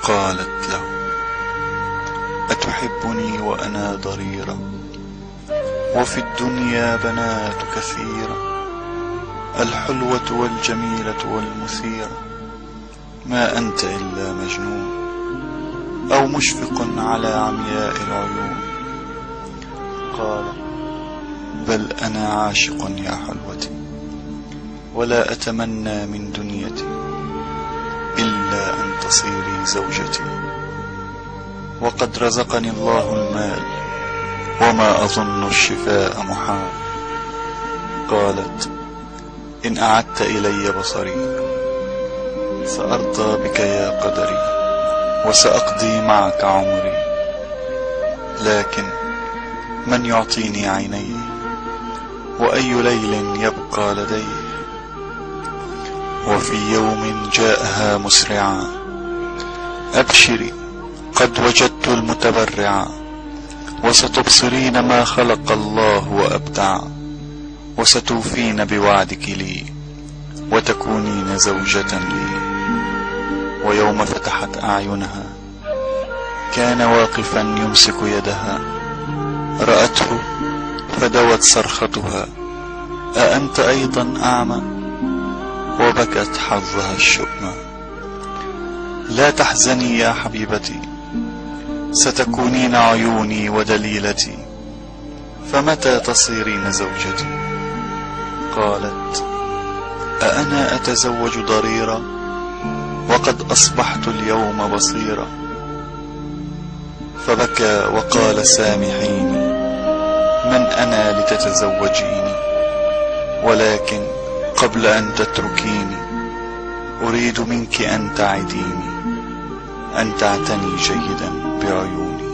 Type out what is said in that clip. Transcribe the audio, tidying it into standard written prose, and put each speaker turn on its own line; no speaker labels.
قالت له: أتحبني وأنا ضريرة، وفي الدنيا بنات كثيرة، الحلوة والجميلة والمثيرة، ما أنت إلا مجنون أو مشفق على عمياء العيون. قال: بل أنا عاشق يا حلوتي، ولا أتمنى من دنيتي إلا أن تصيري زوجتي، وقد رزقني الله المال وما أظن الشفاء محال. قالت: إن أعدت إلي بصري سأرضى بك يا قدري، وسأقضي معك عمري، لكن من يعطيني عينيه؟ وأي ليل يبقى لديه؟ وفي يوم جاءها مسرعا: أبشري، قد وجدت المتبرعا، وستبصرين ما خلق الله وأبدع، وستوفين بوعدك لي، وتكونين زوجة لي. ويوم فتحت أعينها كان واقفا يمسك يدها، رأته فدوت صرختها: أأنت أيضا أعمى؟ وبكت حظها الشؤم. لا تحزني يا حبيبتي، ستكونين عيوني ودليلتي، فمتى تصيرين زوجتي؟ قالت: أأنا أتزوج ضريرا وقد أصبحت اليوم بصيرا؟ فبكى وقال: سامحيني، من أنا لتتزوجيني؟ ولكن قبل أن تتركيني أريد منك أن تعديني، أن تعتني جيدا بعيوني.